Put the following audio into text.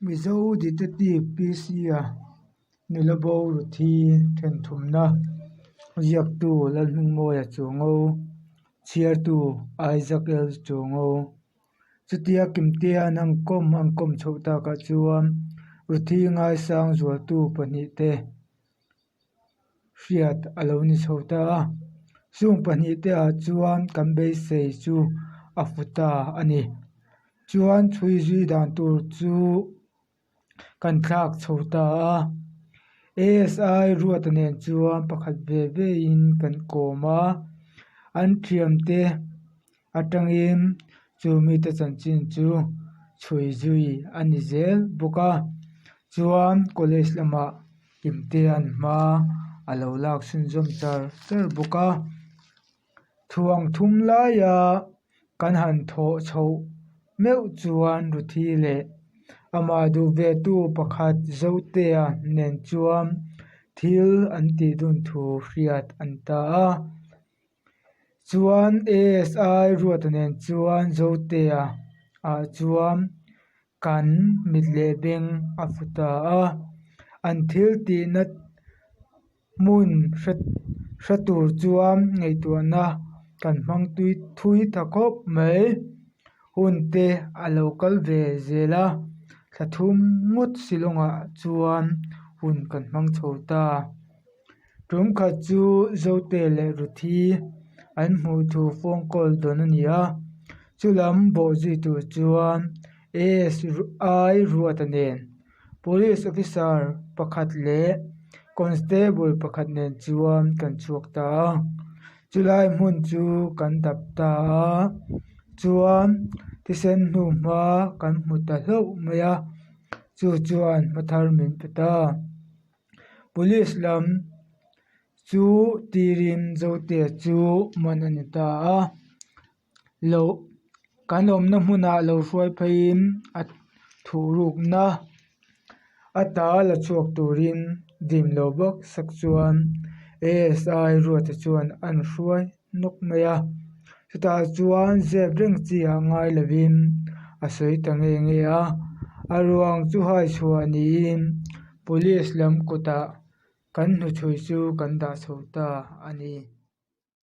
Mizo Detective PC-a nula bo Ruthi thenthumna ziaktu Lalhmingmawia Chuango, chhiartu Isaac L Chuango. Chutia Kimtea an han kawm an kawm chhoh takah chuan Ruthi ngaisang zualtu pahnihte hriat a lo ni chho ta a, chung pahnihte ah chuan kan beisei chu a fu ta a ni. Chuan chhui zui dan tur chu kan thlak chho ta a, ASI Ruata nen chuan pakhat ve ve in kan kawm a, an thiamte atangin chu mite chanchin chu chhui zui a ni zel bawk a, chuan college lamah Kimtea'n hma a lo lak chhunzawm char char bawk a. Thuang thum laia kan han thawh chhoh meuh chuan Ruthi leh amah duh ve tu pakhat Zotea nen chuan thil an tih dun thu hriat an ta a. Chuan ASI Ruata nen chuan Zotea ah chuan kan mit leh beng a fu ta a, an thil tihna hmun hre hre tur chuan ngaihtuahna kan hmang tui thui ta khawp mai. Hun te a lo kal ve zel a, thla thum ngawt Shillong-ah chuan hun kan hmang chho ta. Tum khat chu Zote leh Ruthi an hmuh thu phone call dawn a ni a, chulam bawh zui tur chuan ASI Ruata nen Police officer pakhat leh constable pakhat nen chuan kan chhuak ta a, chulai hmun chu kan dap ta a, chuan thisen hnu hma kan hmu ta hlauh mai a, chu chuan hma thar min pe ta. Police lam chu tirin Zotea chu man a ni ta a, lo kan awmna hmunah lo hruai pheiin a thuhrukna a ta la chhuak turin dim lo bawk sak chuan ASI Ruata chuan an hruai nawk mai a, chutah chuan zep reng chi ah ngai lovin a sawi ta nge nge a, a ruang chu hai chhuah niin police lam kutah kan hnuchhui chu kan dah chho ta a ni.